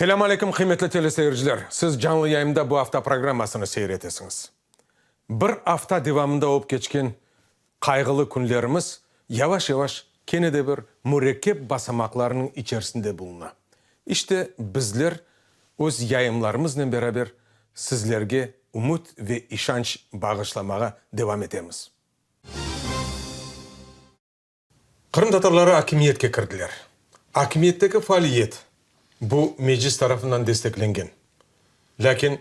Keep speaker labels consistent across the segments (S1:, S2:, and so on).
S1: Selâm aleyküm, qıymetli teleseyirciler! Siz canlı yayında bu afta programmasını seyir etesiñiz. Bir afta devamında olıp keçken qayğılı künlerimiz yavaş-yavaş kene de bir mürekkep basamaqlarnıñ içerisinde buluna. İşte, bizler öz yayınlarımıznen beraber sizlerge ümüt ve işanç bağışlamağa devam etemiz. Qırımtatarları akimiyetke kirdiler. Akimiyetteki faaliyet bu Meclis tarafından desteklengen. Lâkin,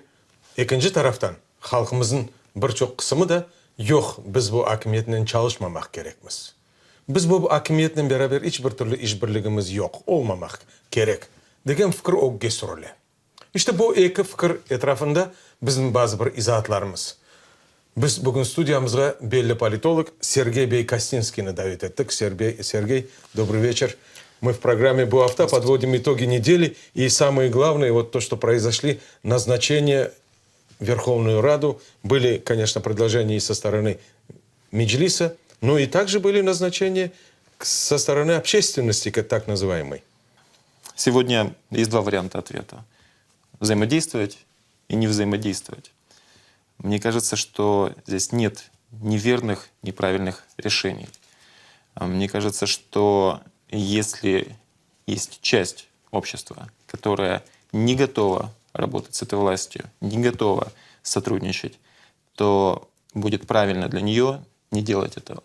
S1: ekinci taraftan, halqımıznıñ bir çoq qısımı da, yoq, biz bu akimiyetnen çalışmamaq kerekmiz. Biz bu akimiyetnen beraber iç bir türlü işbirligimiz yoq, olmamaq kerek, degen fikir ögge sürüle. İşte bu eki fikir etrafında bizim bazı bir izaatlarımız. Biz bugün studiyamızğa belli politolog Sergey bey Kostinskiyni davet ettik. Sergey, dobrый вечер. Мы в программе «Bu afta» подводим итоги недели и самое главное, вот то, что произошли, назначение в Верховную Раду. Были, конечно, предложения и со стороны Меджлиса, но и также были назначения со стороны общественности, как так называемой.
S2: Сегодня есть два варианта ответа. Взаимодействовать и не взаимодействовать. Мне кажется, что здесь нет неверных, неправильных решений. Мне кажется, что если есть часть общества, которая не готова работать с этой властью, не готова сотрудничать, то будет правильно для нее не делать этого.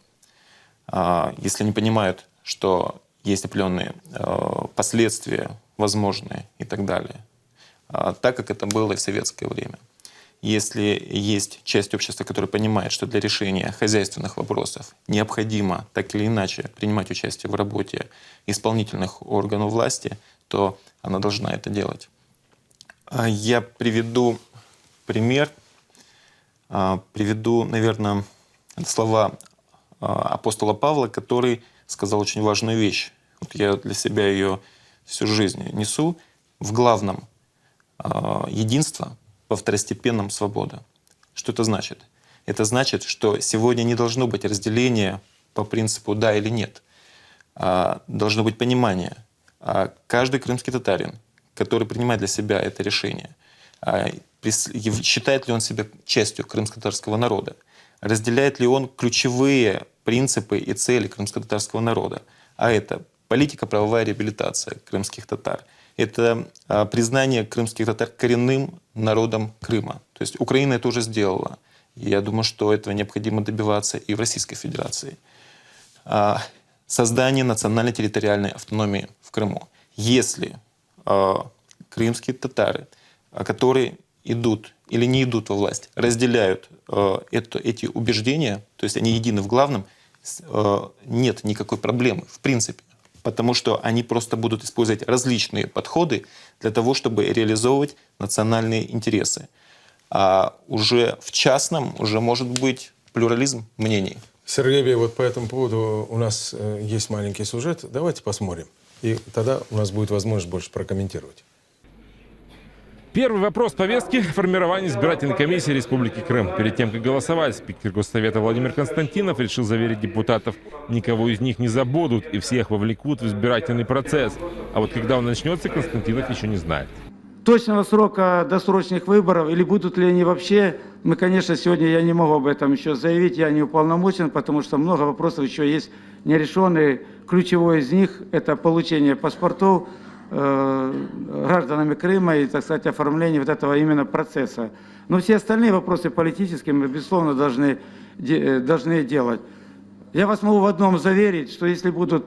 S2: Если они понимают, что есть определенные последствия возможные и так далее, так как это было и в советское время. Если есть часть общества, которая понимает, что для решения хозяйственных вопросов необходимо так или иначе принимать участие в работе исполнительных органов власти, то она должна это делать. Я приведу пример, приведу, наверное, слова апостола Павла, который сказал очень важную вещь. Вот я для себя ее всю жизнь несу. В главном единство, во второстепенном свобода. Что это значит? Это значит, что сегодня не должно быть разделения по принципу «да» или «нет». Должно быть понимание. Каждый крымский татарин, который принимает для себя это решение, считает ли он себя частью крымско-татарского народа, разделяет ли он ключевые принципы и цели крымско-татарского народа, а это политика, правовая реабилитация крымских татар, это признание крымских татар коренным народом Крыма. То есть Украина это уже сделала. Я думаю, что этого необходимо добиваться и в Российской Федерации. Создание национальной территориальной автономии в Крыму. Если крымские татары, которые идут или не идут во власть, разделяют эти убеждения, то есть они едины в главном, нет никакой проблемы в принципе, потому что они просто будут использовать различные подходы для того, чтобы реализовывать национальные интересы. А уже в частном уже может быть плюрализм мнений.
S1: Сергей Бей, вот по этому поводу у нас есть маленький сюжет. Давайте посмотрим. И тогда у нас будет возможность больше прокомментировать.
S3: Первый вопрос повестки – формирование избирательной комиссии Республики Крым. Перед тем, как голосовать, спикер Госсовета Владимир Константинов решил заверить депутатов, никого из них не забудут и всех вовлекут в избирательный процесс. А вот когда он начнется, Константинов еще не знает.
S4: Точного срока досрочных выборов или будут ли они вообще, мы, конечно, сегодня я не могу об этом еще заявить, я не уполномочен, потому что много вопросов еще есть нерешенные. Ключевой из них – это получение паспортов гражданами Крыма и, так сказать, оформление вот этого именно процесса. Но все остальные вопросы политические мы, безусловно, должны делать. Я вас могу в одном заверить, что если будут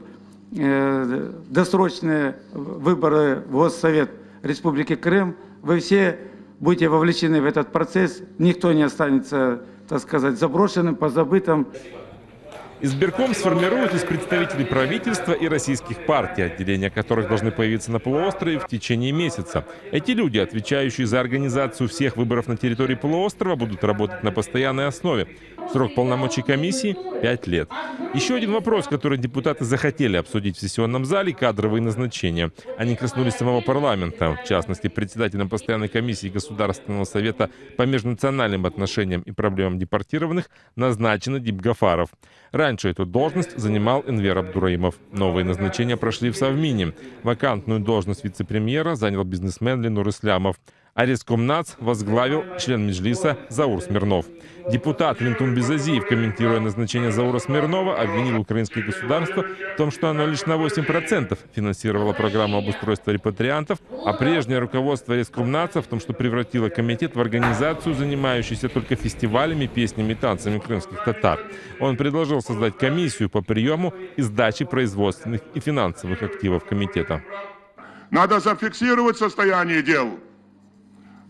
S4: досрочные выборы в Госсовет Республики Крым, вы все будете вовлечены в этот процесс, никто не останется, так сказать, заброшенным, позабытым.
S3: Избирком сформируют из представителей правительства и российских партий, отделения которых должны появиться на полуострове в течение месяца. Эти люди, отвечающие за организацию всех выборов на территории полуострова, будут работать на постоянной основе. Срок полномочий комиссии – 5 лет. Еще один вопрос, который депутаты захотели обсудить в сессионном зале – кадровые назначения. Они коснулись самого парламента, в частности, председателем постоянной комиссии Государственного совета по межнациональным отношениям и проблемам депортированных назначен Адиб Гафаров. Раньше эту должность занимал Энвер Абдураимов. Новые назначения прошли в Совмине. Вакантную должность вице-премьера занял бизнесмен Ленур Ислямов. А Рескомнац возглавил член Меджлиса Заур Смирнов. Депутат Лентун Безазиев, комментируя назначение Заура Смирнова, обвинил украинское государство в том, что оно лишь на 8% финансировало программу обустройства репатриантов, а прежнее руководство Рескомнаца в том, что превратило комитет в организацию, занимающуюся только фестивалями, песнями и танцами крымских татар. Он предложил создать комиссию по приему и сдаче производственных и финансовых активов комитета.
S5: Надо зафиксировать состояние дел,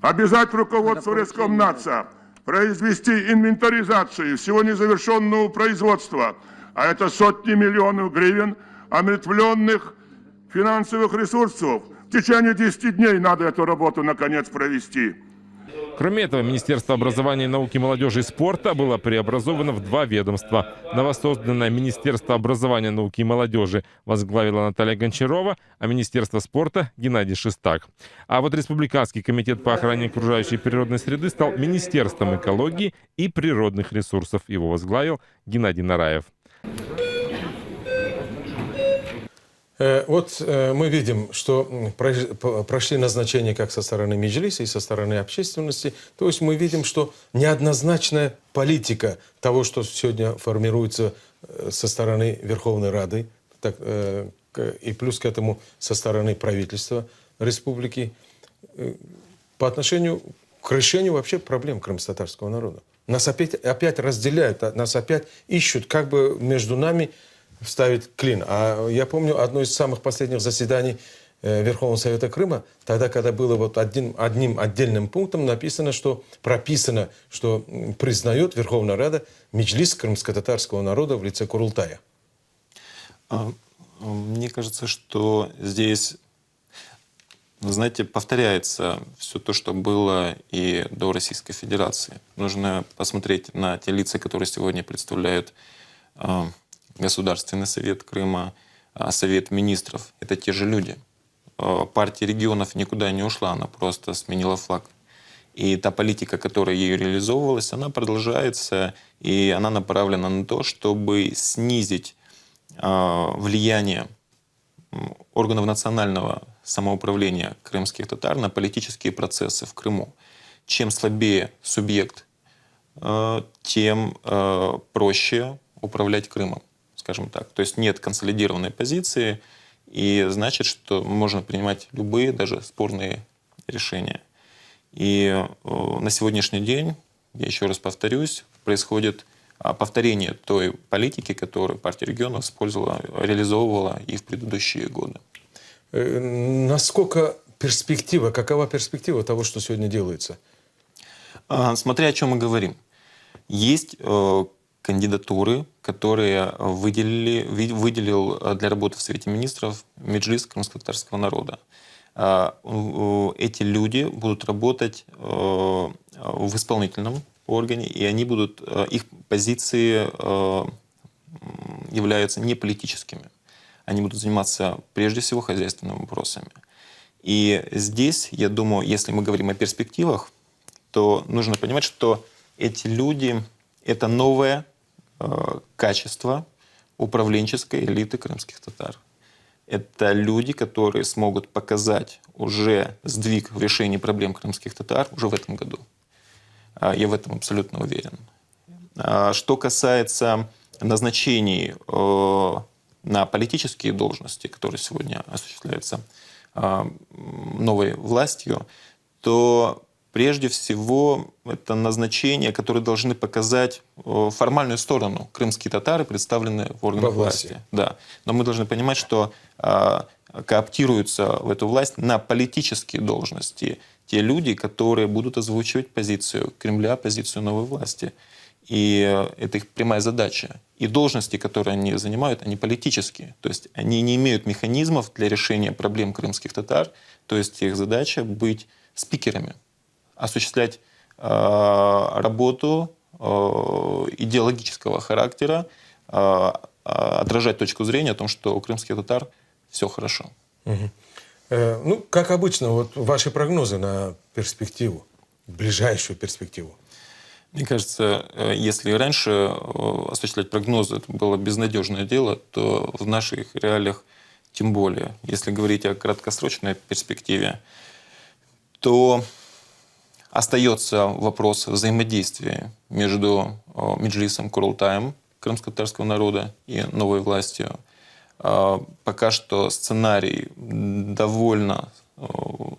S5: обязать руководство Рескомнаца произвести инвентаризацию всего незавершенного производства, а это сотни миллионов гривен омертвленных финансовых ресурсов. В течение 10 дней надо эту работу наконец провести.
S3: Кроме этого, Министерство образования, науки, молодежи и спорта было преобразовано в два ведомства. Новосозданное Министерство образования, науки и молодежи возглавила Наталья Гончарова, а Министерство спорта – Геннадий Шестак. А вот Республиканский комитет по охране окружающей природной среды стал Министерством экологии и природных ресурсов. Его возглавил Геннадий Нараев.
S1: Э, вот э, мы видим, что прошли назначения как со стороны Меджлиса и со стороны общественности. То есть мы видим, что неоднозначная политика того, что сегодня формируется э, со стороны Верховной Рады, так, и плюс к этому со стороны правительства республики, по отношению к решению вообще проблем крымско-татарского народа. Нас опять, опять разделяют, а нас опять ищут, как бы между нами вставить клин. А я помню одно из самых последних заседаний э, Верховного Совета Крыма, тогда, когда было вот одним, одним отдельным пунктом написано, что прописано, что признает Верховная Рада Меджлис крымско-татарского народа в лице Курултая.
S2: А, мне кажется, что здесь вы знаете, повторяется все то, что было и до Российской Федерации. Нужно посмотреть на те лица, которые сегодня представляют а, Государственный совет Крыма, а, Совет министров. Это те же люди. А, партия регионов никуда не ушла, она просто сменила флаг. И та политика, которая ею реализовывалась, она продолжается, и она направлена на то, чтобы снизить влияние органов национального самоуправления крымских татар на политические процессы в Крыму. Чем слабее субъект, э, тем э, проще управлять Крымом, скажем так. То есть нет консолидированной позиции, и значит, что можно принимать любые, даже спорные решения. И э, на сегодняшний день, я еще раз повторюсь, происходит а, повторение той политики, которую партия регионов использовала, реализовывала и в предыдущие годы.
S1: Э, насколько перспектива, какова перспектива того, что сегодня делается?
S2: А, смотря о чем мы говорим. Есть э, кандидатуры, которые выделили, выделил э, для работы в Совете министров Меджлис крымско-татарского народа. А, эти люди будут работать в исполнительном органе, и они будут, их позиции являются не политическими они будут заниматься прежде всего хозяйственными вопросами. И здесь, я думаю, если мы говорим о перспективах, то нужно понимать, что эти люди — это новое э, качество управленческой элиты крымских татар. Это люди, которые смогут показать уже сдвиг в решении проблем крымских татар уже в этом году. А, я в этом абсолютно уверен. А, что касается назначений э, на политические должности, которые сегодня осуществляются а, новой властью, то прежде всего это назначения, которые должны показать э, формальную сторону. Крымские татары представлены в органах власти. власти. Да. Но мы должны понимать, что а, кооптируются в эту власть на политические должности те люди, которые будут озвучивать позицию Кремля, позицию новой власти. И это их прямая задача. И должности, которые они занимают, они политические. То есть они не имеют механизмов для решения проблем крымских татар. То есть их задача быть спикерами, осуществлять э, работу э, идеологического характера, э, отражать точку зрения о том, что у крымских татар все хорошо.
S1: Угу. Э, ну, как обычно, вот ваши прогнозы на перспективу, ближайшую перспективу.
S2: Мне кажется, э, если раньше э, осуществлять прогнозы это было безнадежное дело, то в наших реалиях тем более. Если говорить о краткосрочной перспективе, то остается вопрос взаимодействия между э, Меджлисом Курултаем крымско-татарского народа и новой властью. Пока что сценарий довольно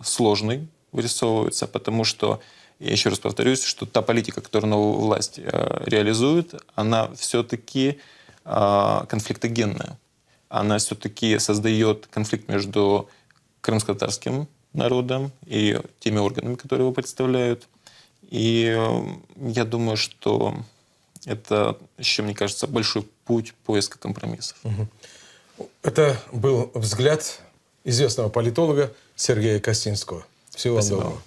S2: сложный вырисовывается, потому что я еще раз повторюсь, что та политика, которую новая власть э, реализует, она все-таки э, конфликтогенная. Она все-таки создает конфликт между крымско-татарским народом и теми органами, которые его представляют. И э, я думаю, что это еще, мне кажется, большой путь поиска компромиссов.
S1: Это был взгляд известного политолога Сергея Костинского. Всего вам доброго.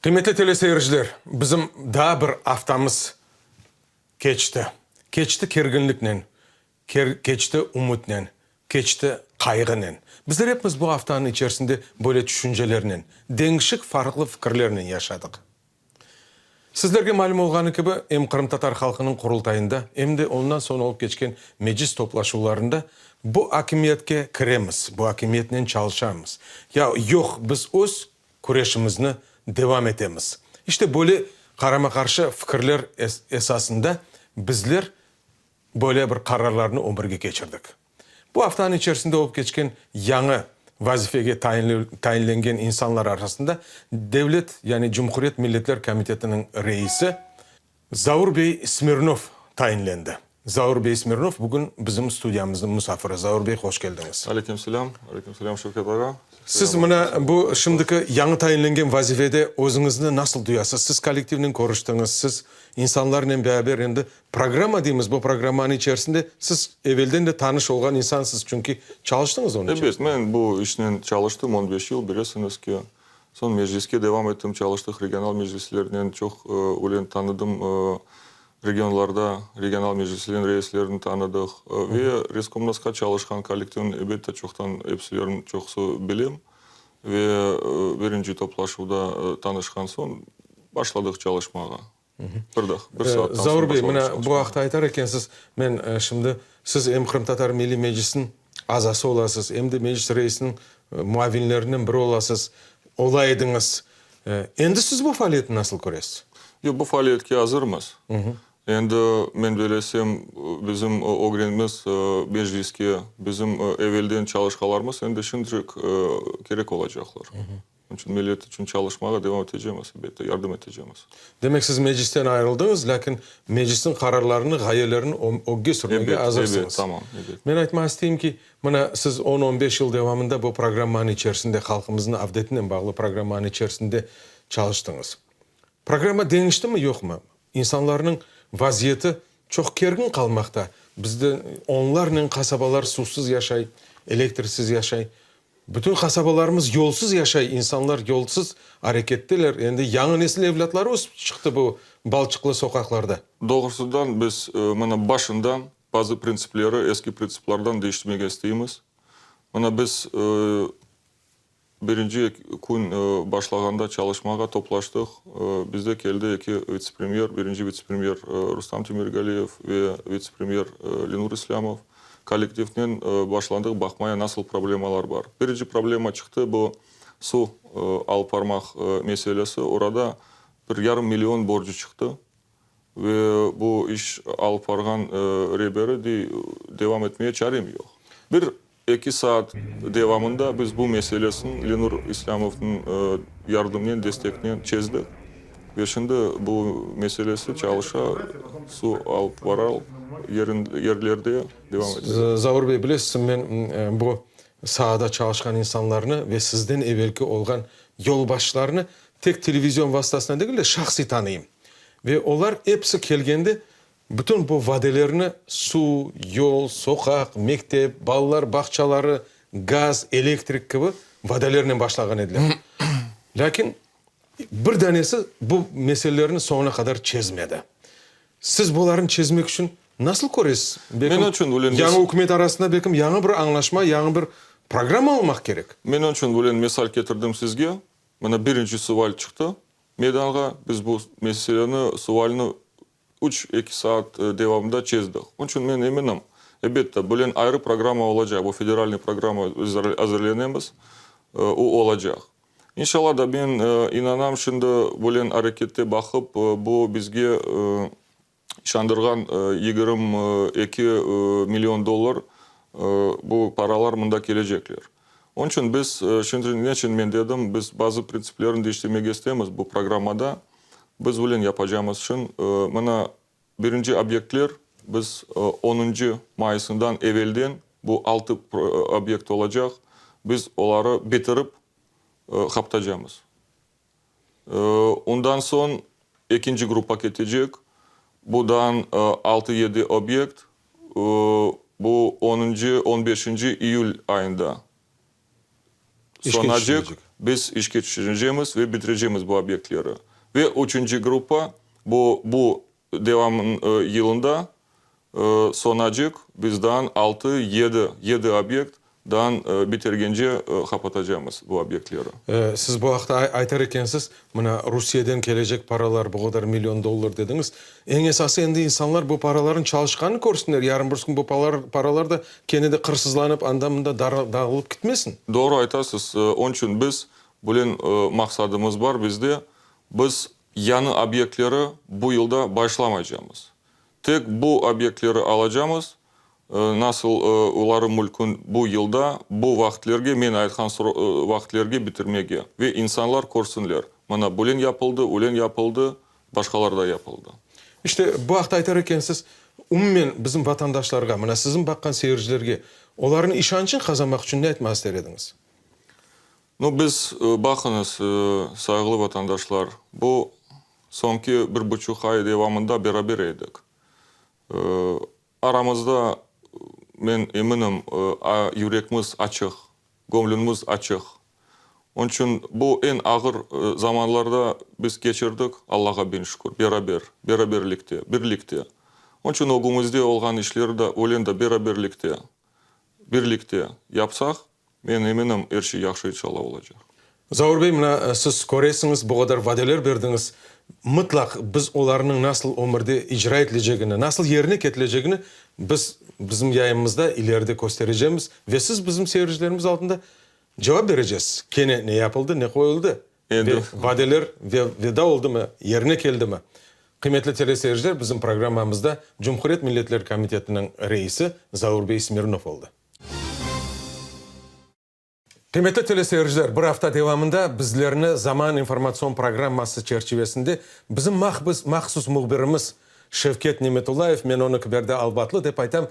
S1: Qıymetli teleseyirciler, bizim daa bir aftamız keçti. Keçti kerginliknen, keçti ümütnen, keçti qayğınen. Bizler epimiz bu aftanıñ içerisinde böyle tüşüncelernen, deñişik farqlı fikirlernen yaşadıq. Sizlerge malüm olğanı kibi, em Qırımtatar halqınıñ Qurultayında, em de ondan soñ olıp keçken Meclis toplaşuvlarında bu akimiyetke kiremiz, bu akimiyetnen çalışamız, ya yoq, biz öz küreşimizni devam etemiz. İşte böyle qarama-qarşı fikirler esasında bizler Böyle bir qararlarnı ömürge keçirdik. Bu aftanıñ içerisinde olıp keçken yañı vazifege tayinlengen insanlar arasında Devlet, yani Cumhuriyet Milletler Komitetiniñ reisi Zaur bey Smirnov tayinlendi. Zaur bey Smirnov bugün bizim studiyamıznıñ musafiri. Zaur bey, hoş keldiñiz.
S6: Aleyküm selâm. Aleyküm selâm, Şevket ağa.
S1: Siz mına bu şimdiki yañı tayinlengen vazifede özüñizni nasıl duyasız? Siz kollektivnen körüştiñiz, siz insanlarnen beraber endi Programma deymiz, bu programmanıñ içerisinde siz evelden de tanış olğan insansız, çünki çalıştıñız onıñ
S6: içerisinde. Ebet, men bu işnen çalıştım on beş yıl, bilesiñiz ki. Soñ mecliske devam ettim, çalıştıq regional meclislernen, çoq öyle tanıdım regionlarda, regional meclislerniñ reislerini tanıdıq. Ve Reskomnasqa çalışqan kollektivniñ, ebette, çoqtan epsilerini çoqusı bilem. Ve birinci toplaşuvda tanışqan soñ başladıq çalışmağa. Bir dah, bir saattan soñ
S1: Zaur bey, mına bu aqta aytar ekensiz, men şimdi siz em Qırımtatar Milliy Meclisiniñ azası olasız, em de Meclis reisiniñ muavinlerinden biri olasız, ola ediñiz. Endi siz bu faaliyetni nasıl köresiz?
S6: Yoq, bu faaliyetke azırmız. Endi men belesem, bizim ögrenimiz Mecliske, bizim evelden çalışqalarımız endi şimdilik kerek olacaqlar. Onıñ içün millet içün çalışmağa devam etecemiz, elbette, yardım etecemiz.
S1: Demek, siz Meclisten ayırıldıñız, lâkin Meclisniñ qararlarını, ğayelerini ögge sürmege azırsıñız.
S6: Ebet, tamam, ebet.
S1: Men aytmağa isteyim ki, mına siz on-on beş yıl devamında bu programmanıñ içerisinde, halqımıznıñ avdetinen bağlı programmanıñ içerisinde çalıştıñız. Programma deñiştimi, yoqmı? İnsanlarnıñ vaziyeti çoq kergin qalmaqta. Bizde onlarnen qasabalar suvsız yaşay, elektrsiz yaşay. Bütün qasabalarımız yolsuz yaşay, insanlar yolsuz areketteler. Endi yañı nesil evlâtları ösip çıqtı bu balçıqlı soqaqlarda.
S6: Doğrusıdan biz mına başından bazı printsipleri eski printsiplardan deñiştirmege isteymiz. Mına biz birinci kün başlağanda çalışmağa toplaştıq. Bizde keldi eki vitse-premyer, birinci vitse-premyer Rustam Temirgaliyev ve vitse-premyer Lenur İslâmov. Kollektivnen başlandıq baqmaya nasıl problemalar bar. Birinci problema çıqtı, bu suv alıp barmaq meselesi. Orada bir yarım million borcu çıqtı ve bu iş alıp barğan reberi dey, devam etmeye çarem yoq. Bir eki saat devamında biz bu meselesini Lenur İslâmovnıñ yardımınen, destekinen çezdik. Ve şimdi bu meselesi çalışa, suv alıp baral yerlerde devam ete.
S1: Zaur bey, bilesiz, men bu saada çalışqan insanlarnı ve sizden evelki olğan yolbaşçılarnı tek televizion vastasınen degil de, şahsiy tanıyım. Ve olar episi kelgende bütün bu vadelerni, suv, yol, soqaq, mektep, balalar bağçaları, gaz, elektrik kibi vadelernen başlağan ediler. Lâkin Bir danesi bu meselelerni soñuna qadar çezmedi. Siz bularnı çezmek içün nasıl köresiz?
S6: Belkim, Men içün, Ülen,
S1: yañı ükümet arasında, belkim, yañı bir añlaşma, yañı bir programma olmaq kerek?
S6: Men onıñ içün, Ülen, misal ketirdim sizge. Mına birinci sual çıqtı. meydanğa, biz bu meseleni, sualni üç, eki saat devamında çezdik. Onıñ içün men eminim, elbette, bulen ayrı programma olacaq, bu federalnıy programma biz azırlenemiz, o olacaq. İnşallah da men inanam, şimdi bulen arekette baqıp, bu bizge işandırğan 22 million dollar bu paralar mında kelecekler. Onıñ içün biz, şimdi ne içün men dedim, biz bazı printsiplerini deñiştirmege istemiz bu programmada. Biz bulen yapacağımız içün, mına birinci obyektler biz onuncı mayısından evelden bu altı obyekt olacaq, biz oları bitirip qapatacağımız. Ondan soñ ekinci gruppa ketecek, budan altı-yedi obyekt, bu onuncı, on beşinci iyül ayında sonacek, biz işke tüşürecemiz ve bitirecemiz bu obyektleri. Ve üçünci gruppa, bu bu devam yılında sonacek, bizdan altı, yedi, yedi obyekt dan bitirgence qapatacamız bu obyektleri.
S1: Siz bu aqta aytar ekensiz, mına Rusiyeden kelecek paralar bu qadar million dollar dediñiz. Eñ esası endi insanlar bu paralarnıñ çalışqanını körsinler, yarın birisi kün bu paralar da kene de qırsızlanıp anda-mında dağılıp kitmesin.
S6: Doğru aytasız. Onıñ içün biz, bulen maqsadımız bar bizde, biz yañı obyektleri bu yılda başlamaycamız. Tek bu obyektleri alacamız, nasıl oları mülkün bu yılda, bu vaqıtlerge, men aytqan vaqıtlerge bitirmege ve insanlar körsinler, mına bulen yapıldı, ulen yapıldı, başqalar da yapıldı.
S1: İşte, bu aqta aytar ekensiz, umumen bizim vatandaşlarğa, mına siziñ baqqan seyircilerge, olarnıñ işançın qazanmaq içün ne aytmağa ister ediñiz?
S6: Nu, biz, baqıñız, sayğılı vatandaşlar, bu soñki bir buçuq ay devamında beraber edik. Aramızda, men eminim, yürekmiz açıq, göñlümiz açıq. Onıñ içün bu eñ ağır zamanlarda biz keçirdik, Allağa biñ şükür, beraber, beraberlikte, birlikte. Onıñ içün ögümizde olğan işleri de öyle de beraberlikte, birlikte yapsaq, Men eminim, er şey yahşı inşallah olacaq.
S1: Zaur bey, mına siz köresiñiz, bu qadar vadeler berdiñiz. Mıtlaq biz olarnıñ nasıl ömürde icra etilecegini, nasıl yerine ketilecegini biz bizim yayınımızda ileride kösterecemiz ve siz bizim seyircilerimiz aldında cevap berecesiz, kene ne yapıldı, ne qoyuldı ve vadeler veda oldımı, yerine keldimi? Qıymetli teleseyirciler, bizim programmamızda Cumhuriyet Milletler Komitetiniñ reisi Zaur bey Smirnov oldı. Qıymetli teleseyirciler, bir afta devamında bizlerni Zaman informatsion programması çerçivesinde bizim mahsus mühbirimiz Şevket Nimetullayev, men onı kiberde Albatlı dep aytam,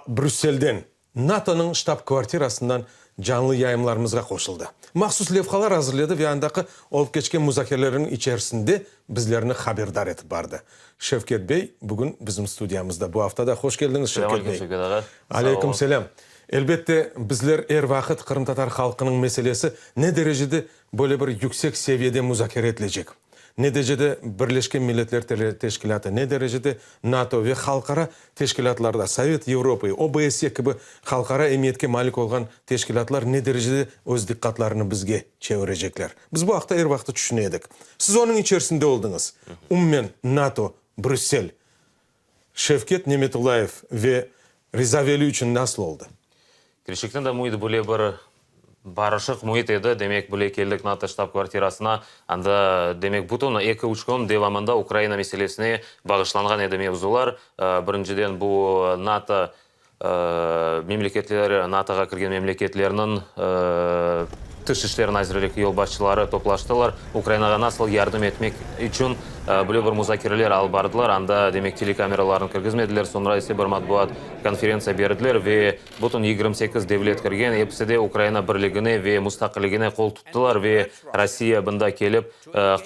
S1: Brüsselden, NATOnıñ ştab-kvartirasından canlı yayınlarımızğa qoşuldı. Mahsus levhalar azırledi ve andaki olıp keçken muzakerelerniñ içerisinde bizlerni haberdar etip bardı. Şevket bey bugün bizim studiyamızda. Bu afta da hoş keldiñiz, Şevket bey.
S7: Şevket ağa.
S1: Aleyküm selâm. Elbette, bizler er vaqıt qırımtatar halqınıñ meselesi ne derecede böyle bir yüksek seviyede muzakere etilecek, ne derecede Birleşken Milletler Teşkilâtı, ne derecede NATO ve halqara teşkilâtlarda, Sovet Yevropayı, OBSE kibi halqara emiyetke malik olğan teşkilâtlar ne derecede öz diqqatlarını bizge çevirecekler. Biz bu aqta er vaqıt tüşüne edik. Siz onıñ içerisinde oldıñız. Umumen, NATO, Brüssel, Şevket Nemetullayev ve Riza Veli içün nasıl oldı?
S7: Kerçekten de müit böyle bir barışıq müit edi. Demek, böyle keldik NATO ştab-kvartirasına. Anda, demek, bütün eki-üç kün devamında Ukraina meselesine bağışlanğan edi mevzular. Birinciden, bu NATO memleketleri, NATOğa kirgen memleketlerniñ Tış işler nazirligi yolbaşçıları toplaştılar. Ukrainağa nasıl yardım etmek içün böyle bir muzakereler alıp bardılar. Anda, demek, telekameralarnı kirgizmediler, soñra ise bir matbuat konferentsiya berdiler ve bütün 28 devlet kirgen, episi de Ukraina birligine ve mustaqilligine qol tuttılar ve Rossiya bunda kelip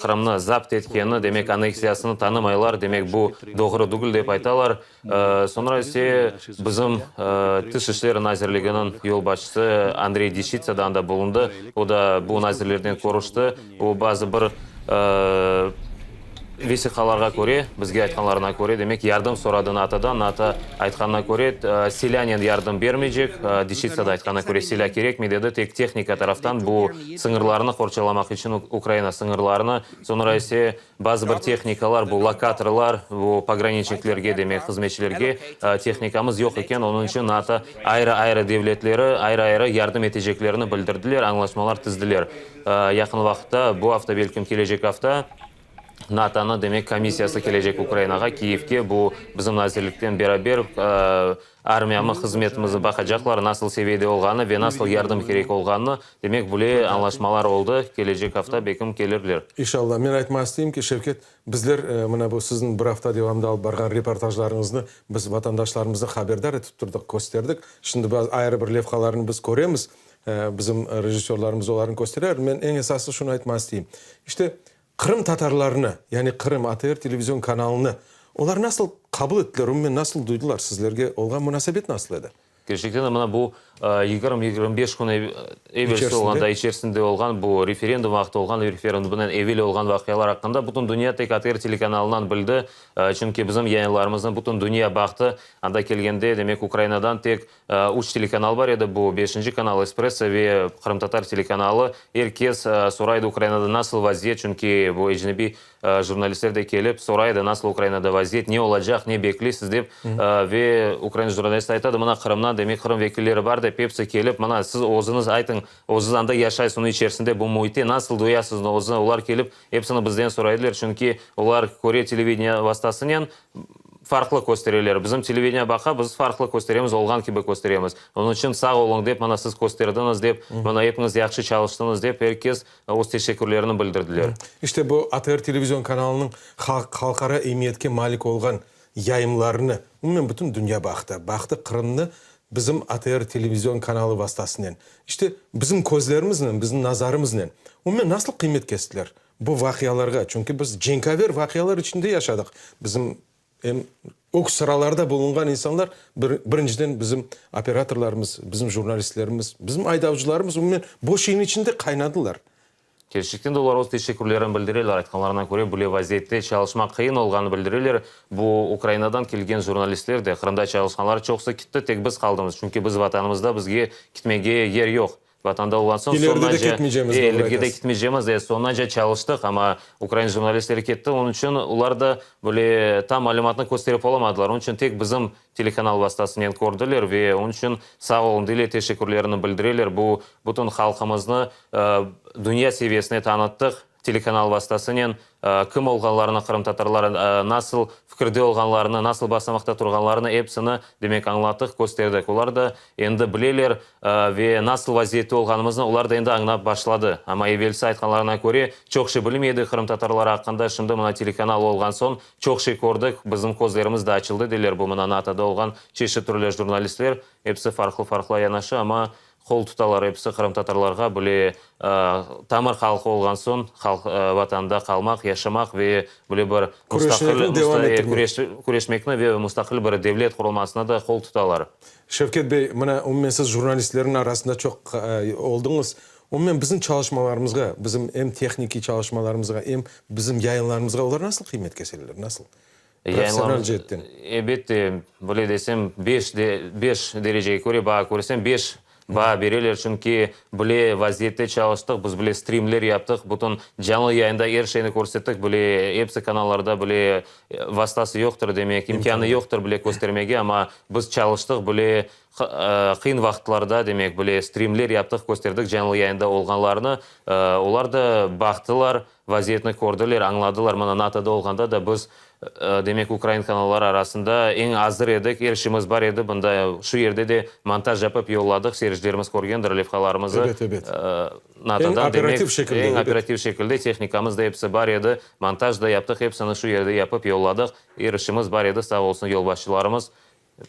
S7: Qırımnı zapt etkenini, demek, anneksiyasını tanımaylar, demek, bu doğru degil, dep aytalar. Soñra ise bizim Tış işler nazirliginiñ yolbaşçısı Andrey Deşçitsa da anda bulundı. O da bu nazirlernen körüşti. O, bazı bir. Vesiqalarğa köre, bizge aytqanlarına köre, demek, yardım soradı NATOdan. NATO aytqanına köre, silânen yardım bermeycek. Deşçitsa da aytqanına köre, silâ kerekmey, dedi, tek tehnika taraftan bu sıñırlarnı qorçalamaq içün, Ukraina sıñırlarını, soñra ise bazı bir tehnikalar, bu lokatorlar, bu pograniçniklerge, demek, hızmetçilerge tehnikamız yoq eken, onıñ içün NATO ayrı-ayrı devletleri ayrı-ayrı yardım eteceklerini bildirdiler, añlaşmalar tizdiler. Yaqın vaqıtta, bu afta, belkim kelecek afta, NATOnıñ, demek, komissiyası kelecek Ukrainağa, Kiyevge, bu bizim nazirlikten beraber armiyamız, hızmetimizni baqacaqlar, nasıl seviyede olğanı ve nasıl yardım kerek olğanını, demek, böyle añlaşmalar oldı, kelecek afta, belkim, kelirler.
S1: İnşallah. Men aytmaq isteyim ki, Şevket, bizler mına bu siziñ bir afta devamında alıp barğan reportajlarıñıznı biz vatandaşlarımıznı haberdar etip turdıq, kösterdik. Şimdi bazı ayrı bir levhalarnı biz köremiz, Bizim rejissörlarımız olarnı köstereler. Men eñ esası şunı aytmağa isteyim. İşte, qırımtatarlarnı, yani Qırım ATR televizion kanalını olar nasıl qabul ettiler, umumen nasıl duydılar, sizlerge olğan munasebet nasıl edi?
S7: Kerçekten de mına bu yigirmi, 25 kün evelsi olğan, da içerisinde olğan bu referendum vaqtı olğan, referendumdan evel olğan vaqialar aqqında bütün dünya tek ATR telekanalınan bildi. Çünki bizim yayınlarımıznı bütün dünya baqtı. Anda kelgende, demek, Ukrainadan tek Üç telekanal bar edi, bu Beşinci kanal, Espresso ve qırımtatar telekanalı. Er kes soray edi, Ukrainada nasıl vaziyet, çünki bu ecnebiy jurnalistler de kelip soray edi, nasıl Ukrainada vaziyet, ne olacaq, ne bekleysiz dep. Ve ukrain jurnalisti ayta edi, mına Qırımdan, demek, Qırım vekilleri bar dep, episi kelip, mına siz özüñiz aytıñ, özüñiz anda yaşaysız, onıñ içerisinde, bu müitte nasıl duyasız özüñizni, olar kelip epsini bizden soray ediler, çünki olar köre televideniye vastasınen, Farqlı köstereler. Bizim televideniye baqa, biz farqlı kösteremiz, olğan kibi kösteremiz. Onıñ içün sağ oluñ dep, mana siz kösterdiñiz dep, mana epiñiz yahşı çalıştıñız dep, er kes öz teşekkürlerini bildirdiler.
S1: İşte bu ATR televizion kanalınıñ halqara emiyetke malik olğan yayınlarını, umumen bütün dünya baqtı. Baqtı Qırımnı bizim ATR televizion kanalı vastasınen. İşte bizim közlerimiznen, bizim nazarımıznen. Umumen nasıl qıymet kestiler? Bu vaqialarğa, çünki biz cenkâver vaqialar içinde yaşadıq. Bizim em ög sıralarda bulunğan insanlar, bir, birinciden bizim operatorlarımız, bizim jurnalistlerimiz, bizim aydavcılarımız umumen bu şeyniñ içinde qaynadılar.
S7: Kerçekten de olar öz teşekkürlerini bildireler, aytqanlarına köre, böyle vaziyette çalışmaq qıyın olğanını bildireler. Bu Ukrainadan kelgen jurnalistler de, Qırımda çalışqanlar çoqusı kitti, tek biz qaldımız, çünki biz Vatanımızda bizge kitmege yer yoq. Vatanda olğan soñ,
S1: İleride de
S7: soñunace,
S1: ketmeycemiz,
S7: e,
S1: doğru
S7: ilerge de
S1: aytasız.
S7: ketmeycemiz, e, soñunace çalıştıq, amma ukrain jurnalistleri ketti, onıñ içün olar da böyle tam malümatnı kösterip olamadılar. Onıñ içün tek bizim telekanal vastasınen kördiler ve onıñ içün sağ olun deyler, teşekkürlerini bildireler. Bu, bütün halqımıznı, e, dünya seviyesine tanıttıq. Telekanal vastasınen kim olğanlarını, qırımtatarlar nasıl fikirde olğanlarını, nasıl basamaqta turğanlarını epsini, demek, añlattıq, kösterdik. Olar da endi bileler ve nasıl vaziyette olğanımıznı olar da endi añlap başladı. Amma evelsi aytqanlarına köre, çoq şey bilmey edik qırımtatarlar aqqında, şimdi mına telekanal olğan soñ çoq şey kördik, bizim közlerimiz de açıldı, deyler bu mına NATOda olğan çeşit türlü jurnalistler, episi farqlı-farqlı yanaşa, amma Qol tutalar episi qırımtatarlarğa bile tamır halqı olğan soñ halq vatanda qalmaq, yaşamaq ve bile bir
S1: Küreşmekni devam ettirmek.
S7: Küreşmekni ve mustaqil bir devlet qurulmasına da qol tutalar.
S1: Şevket bey, mına umumen siz jurnalistlerniñ arasında çoq oldıñız. Umumen bizim çalışmalarımızğa, bizim em tehnikiy çalışmalarımızğa, em bizim yayınlarımızğa olar nasıl qıymet keseler, nasıl? Professional ceetten.
S7: Elbette, böyle desem, beş de, beş derecege köre baa körsem, beş baa bereler, çünki bile vaziyette çalıştıq, biz bile strimler yaptıq, bütün canlı yayında er şeyni körsettik, bile episi kanallarda bile vastası yoqtır, demek, imkânı yoqtır bile köstermege, amma biz çalıştıq, bile qıyın vaqıtlarda, demek, bile strimler yaptıq, kösterdik canlı yayında olğanlarnı, olar da baqtılar, Vaziyetni kördiler, añladılar. Mına, NATOda olğanda da biz, demek, ukrain kanalları arasında eñ azır edik, er şeyimiz bar edi. Bunda, şu yerde de montaj yapıp yolladıq, seyircilerimiz körgendir levhalarımızı.
S1: Ebet, ebet.
S7: NATOdan,
S1: Eñ operativ şekilde,
S7: eñ operativ şekilde tehnikamız da episi bar edi, montaj da yaptıq, episini şu yerde yapıp yolladıq. Er işimiz bar edi, sağ olsun yolbaşçılarımız,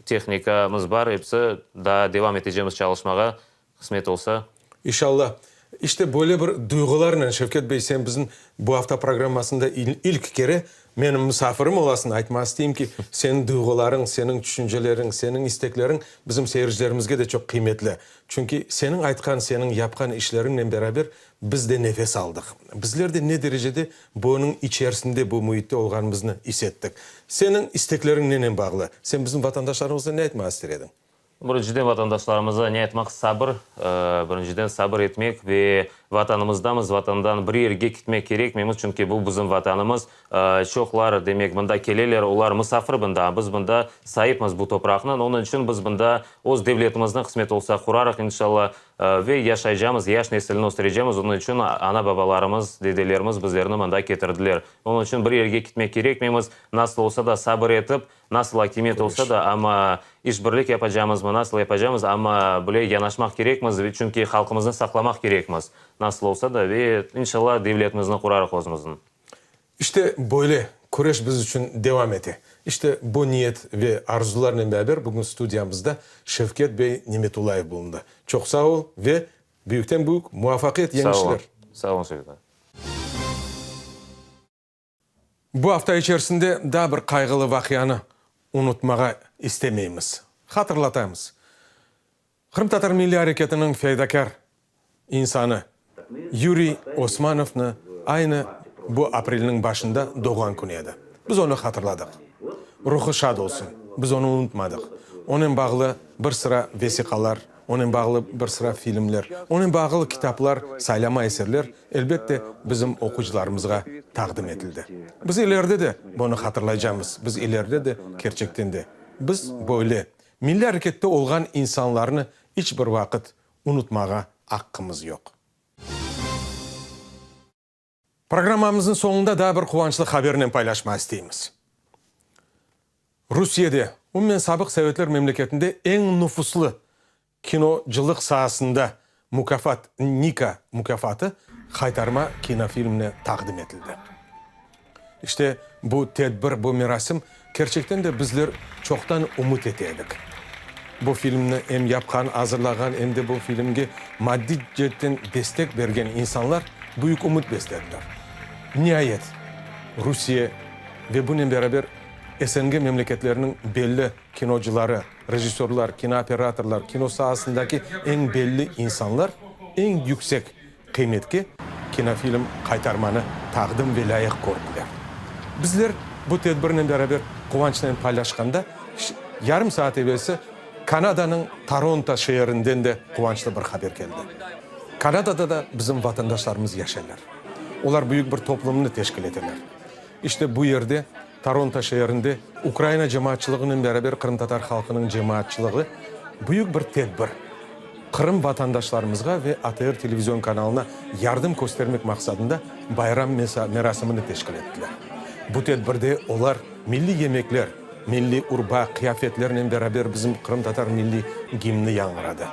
S7: tehnikamız bar, episi, daa devam etecemiz çalışmağa, qısmet olsa.
S1: İnşallah. İşte böyle bir duyğularnen, Şevket bey, sen bizim bu afta programmasında ilk kere menim musafirim olasıñ. Aytmaq isteyim ki, seniñ duyğularıñ, seniñ tüşünceleriñ, seniñ istekleriñ bizim seyircilerimizge de çoq qıymetli. Çünki seniñ aytqan, seniñ yapqan işleriñnen beraber biz de nefes aldıq. Bizler de ne derecede bunıñ içerisinde, bu müitte olğanımıznı is ettik. Seniñ istekleriñ nenen bağlı? Sen bizim vatandaşlarımızğa ne aytmağa ister ediñ?
S7: Birinciden vatandaşlarımıza ne aytmaq, sabır, birinciden sabır etmek ve Vatanımızdamız, Vatandan bir yerge kitmek kerekmeymiz, çünki bu bizim Vatanımız. Çoqlar, demek, mında keleler, olar musafir mında, biz mında saipmiz bu topraqnıñ, onıñ içün biz mında öz devletimizni, qısmet olsa, qurarıq, inşalla, ve yaşaycamız, yaş nesilni östürecemiz, onıñ içün ana-babalarımız, dedelerimiz bizlerni mında ketirdiler. Onıñ içün bir yerge kitmek kerekmeymiz, nasıl olsa da sabır etip, Nasıl akimiyet olsa da, amma işbirlik yapacamızmı, nasıl yapacamız, amma bile yanaşmaq kerekmiz, çünki halqımıznı saqlamaq kerekmiz, nasıl olsa da, ve inşallah devletimizni qurarıq özümizniñ.
S1: İşte böyle küreş biz içün devam ete. İşte bu niyet ve arzularnen beraber bugün studiyamızda Şevket bey Nimetullayev bulundı. Çoq sağ ol ve büyükten büyük muvafaqiyet,
S7: Sağ
S1: yeñişler!
S7: olun. Sağ olun, Şevket ağa.
S1: Bu afta içerisinde daa bir qayğılı vaqianı unutmağa istemeymiz. Hatırlatamız, Qırımtatar milliy areketiniñ feydakâr insanı Yuriy Osmanovnı aynı bu aprelniñ başında doğğan künü edi. Biz onı hatırladıq. Ruhı şad olsun. Biz onı unutmadıq. Onen bağlı bir sıra vesiqalar, onen bağlı bir sıra filmler, onen bağlı kitaplar, saylama eserler, elbette, bizim oquyıcılarımızğa taqdim etildi. Biz ileride de bunı hatırlaycamız, biz ileride de, kerçekten de, biz böyle milliy arekette olğan insanlarnı iç bir vaqıt unutmağa aqqımız yoq. Programmamıznıñ soñunda daa bir quvançlı habernen paylaşmağa isteymiz. Rusiyede, umumen sabıq sovetler memleketinde eñ nufuzlı kinocılıq saasında mukâfat Nika mukâfatı Haytarma kinofilmine taqdim etildi. İşte, bu tedbir, bu merasim, kerçekten de bizler çoqtan ümüt ete edik. Bu filmni em yapqan, azırlağan, em de bu filmge maddiy ceetten destek bergen insanlar büyük ümüt beslediler. Niayet, Rusiye ve bunen beraber SNG memleketleriniñ belli kinocıları, rejissörlar, kinooperatorlar, kino saasındaki eñ belli insanlar eñ yüksek qıymetke kinofilm Qaytarmanı taqdim ve lâyıq kördiler. Bizler bu tedbirnen beraber quvançnen paylaşqanda, yarım saat evelsi Kanadanıñ Toronto şeerinden de quvançlı bir haber keldi. Kanadada da bizim vatandaşlarımız yaşaylar. Olar büyük bir toplumnı teşkil eteler. İşte bu yerde, Toronto şeerinde Ukraina cemaatçılığınen beraber qırımtatar halqınıñ cemaatçılığı büyük bir tedbir, Qırım vatandaşlarımızğa ve ATR televizion kanalına yardım köstermek maqsadında bayram merasimini teşkil ettiler. Bu tedbirde olar milliy yemekler, milliy urba, qıyafetlernen beraber bizim qırımtatar milliy gimni yañğıradı.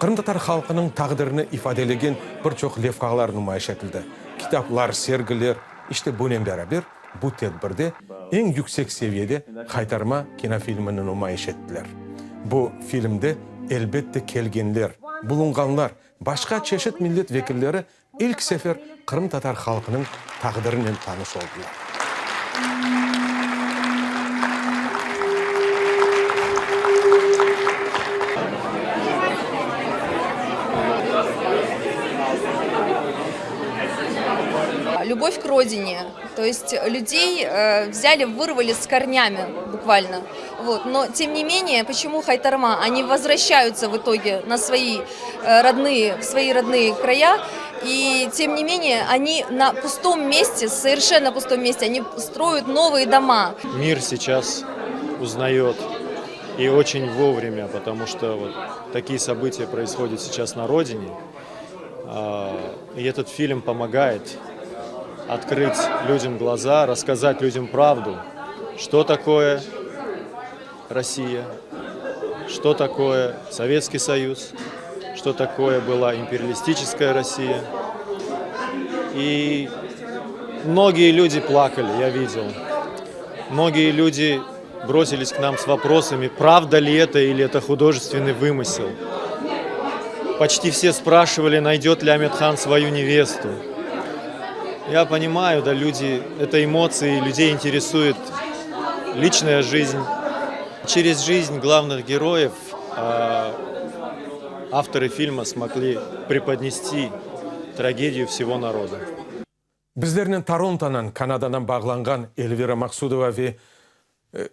S1: Qırımtatar halqınıñ taqdirini ifadelegen bir çoq levhalar numayış etildi, kitaplar, sergiler. İşte bunen beraber bu tedbirde eñ yüksek seviyede Haytarma kinofilmini numayış ettiler. Bu filmde, elbette, kelgenler, bulunğanlar, başqa çeşit millet vekilleri ilk sefer qırımtatar halqınıñ taqdirinen tanış oldılar.
S8: Любовь к родине. То есть людей взяли, вырвали с корнями буквально. Вот. Но тем не менее, почему Хайтарма? Они возвращаются в итоге на свои родные, в свои родные края. И тем не менее, они на пустом месте, совершенно пустом месте, они строят новые дома.
S9: Мир сейчас узнает и очень вовремя, потому что вот такие события происходят сейчас на родине. И этот фильм помогает открыть людям глаза, рассказать людям правду, что такое Россия, что такое Советский Союз, что такое была империалистическая Россия. И многие люди плакали, я видел. Многие люди бросились к нам с вопросами, правда ли это или это художественный вымысел. Почти все спрашивали, найдет ли Аметхан свою невесту. Я понимаю, да, люди, это эмоции, людей интересует личная жизнь. Через жизнь главных героев а, авторы фильма смогли преподнести трагедию всего народа.
S1: Bizlernen Torontonan, Kanadadan bağlanğan Elvira Maksudova ve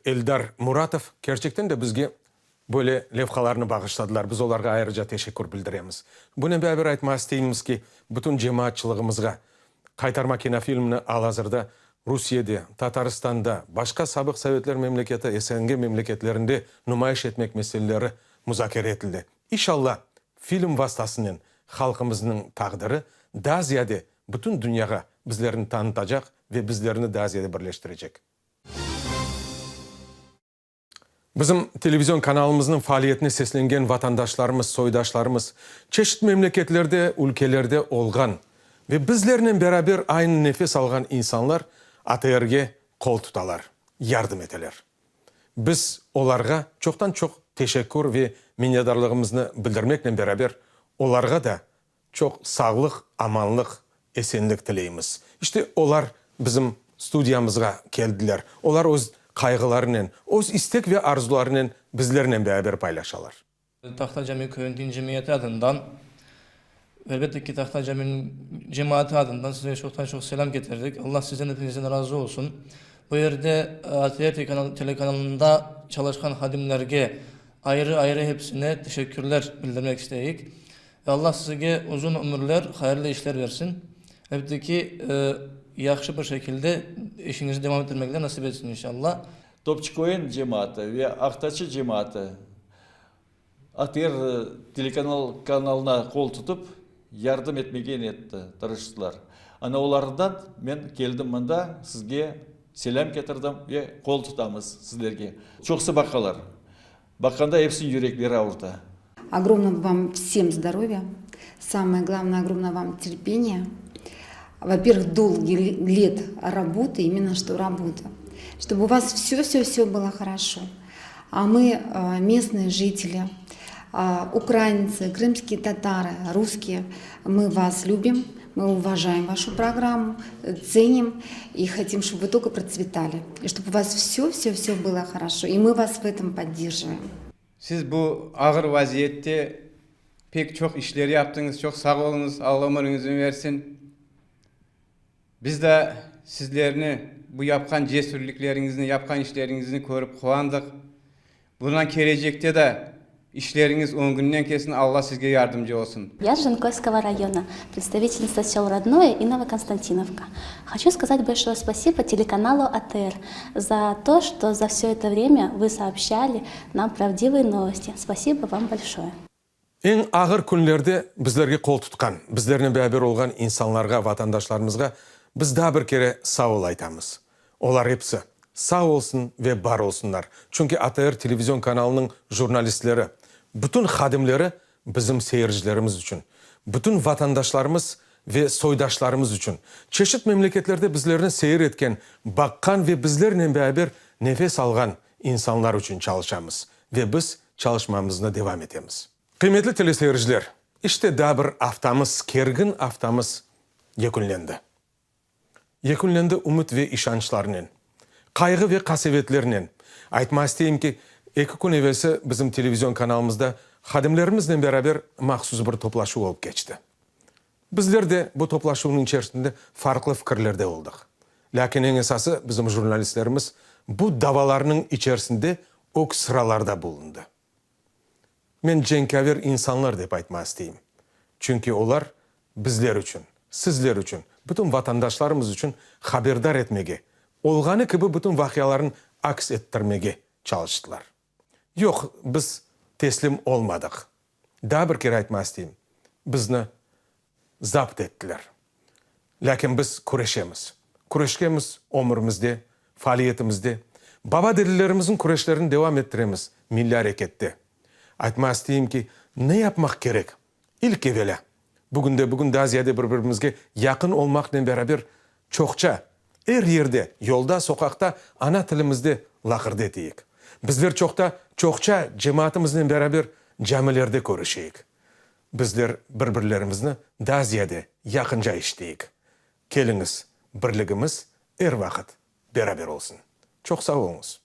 S1: Eldar Muratov kerçekten de bizge böyle levhalarnı bağışladılar. Biz olarğa ayrıca teşekkür bildiremiz. Bunen beraber aytmağa isteymiz ki, bütün cemaatçılığımızğa Qaytarma kinofilmini al-azırda Rusiyede, Tatarstanda, başqa sabıq sovetler memleketi, SNG memleketlerinde numayış etmek meseleleri muzakere etildi. İnşalla, film vastasınen halqımıznıñ taqdiri daa ziyade bütün dünyağa bizlerni tanıtacaq ve bizlerni daa ziyade birleştirecek. Bizim televizion kanalımıznıñ faaliyetine seslengen vatandaşlarımız, soydaşlarımız, çeşit memleketlerde, ülkelerde olğan ve bizlernen beraber aynı nefes alğan insanlar ATRge qol tutalar, yardım eteler. Biz olarğa çoqtan-çoq teşekkür ve minnetdarlığımıznı bildirmeknen beraber, olarğa da çoq sağlıq, amanlıq, esenlik tileymiz. İşte, olar bizim studiyamızğa keldiler. Olar öz qayğılarınen, öz istek ve arzularınen bizlernen beraber paylaşalar.
S10: Tahta Cami köyüniñ din cemiyeti adından, elbette ki, Tahta Caminiñ cemaatı adından sizge çoqtan-çoq selâm ketirdik. Allah sizden epiñizden razı olsun. Bu yerde ATR telekanalında çalışqan hadimlerge ayrı-ayrı hepsine teşekkürler bildirmek isteyik. Ve Allah sizge uzun ömürler, hayırlı işler versin. Elbette ki, yahşı bir şekilde işiñizni devam ettirmekni nasip etsin, inşallah.
S11: Topçıkoyun cemaatı ve Aqtaçı cemaatı ATR telekanal kanalına qol tutıp, yardım etmege netti, tırıştılar. Ana olardan men keldim mında, sizge selâm ketirdim ve qol tutamız sizlerge. Çoqusı baqalar. Baqqanda epsiniñ yürekleri avurta.
S12: Ogromnogo vam vsem zdоровья, самое главное, огромного вам терпения. Во-первых, долгих лет работы, именно что работа, чтобы у вас все-все-все было хорошо. А мы, местные жители, украинцы, крымские татары, русские, мы вас любим, мы уважаем вашу программу, ценим и хотим, чтобы вы только процветали, и чтобы у вас все-все-все было хорошо, и мы вас в этом поддерживаем.
S13: Siz bu ağır vaziyette pek çoq işler yaptıñız, çoq sağ oluñız, Alla ömüriñizni versin. Biz de sizlerni, bu yapqan cesürlikleriñizni, yapqan işleriñizni körip quvandıq. Bundan kelecekte de işleriñiz öñgünden kelsin, Alla sizge yardımcı olsun.
S14: Я с Джанкойского района, представительница сел Родное и Новоконстантиновка. Хочу сказать большое спасибо телеканалу АТР за то, что за все это время вы сообщали нам правдивые новости. Спасибо вам большое.
S1: Eñ ağır künlerde bizlerge qol tutqan, bizlernen beraber olğan insanlarğa, vatandaşlarımızğa biz daa bir kere sağ ol aytamız. Olar episi sağ olsun ve bar olsunlar, çünki ATR televizion kanalınıñ jurnalistleri, bütün hadimleri bizim seyircilerimiz içün, bütün vatandaşlarımız ve soydaşlarımız içün, çeşit memleketlerde bizlerni seyir etken, baqqan ve bizlernen beraber nefes alğan insanlar içün çalışamız ve biz çalışmamıznı devam etemiz. Qıymetli teleseyirciler, işte daa bir aftamız, kergin aftamız yekünlendi. Yekünlendi ümüt ve işançlarnen, qayğı ve qasevetlernen. Aytmağa isteyim ki, eki kün evelsi bizim televizion kanalımızda hadimlerimiznen beraber mahsus bir toplaşuv olıp keçti. Bizler de bu toplaşuvnıñ içerisinde farqlı fikirlerde oldıq. Lâkin eñ esası bizim jurnalistlerimiz bu davalarnıñ içerisinde ög sıralarda bulundı. Men cenkâver insanlar dep aytmağa isteyim. Çünki olar bizler içün, sizler içün, bütün vatandaşlarımız içün haberdar etmege, olğanı kibi bütün vaqialarnı aks ettirmege çalıştılar. Yoq, biz teslim olmadıq. Daa bir kere aytmağa isteyim, bizni zapt ettiler. Lâkin biz küreşemiz. Küreşkemiz ömürimizde, faaliyetimizde. Baba-dedelerimizniñ küreşlerini devam ettiremiz milliy arekette. Aytmağa isteyim ki, ne yapmaq kerek? İlk evelâ, bugünde-bugün daa ziyade bir-birimizge yaqın olmaqnen beraber çoqça, er yerde, yolda, soqaqta ana tilimizde laqırdı eteyik. Bizler çoqta, çoqça cemaatımıznen beraber camilerde körüşeyik. Bizler bir-birlerimizni daa ziyade yaqınca işiteyik. Keliñiz, birligimiz er vaqıt beraber olsun. Çoq sağ oluñız.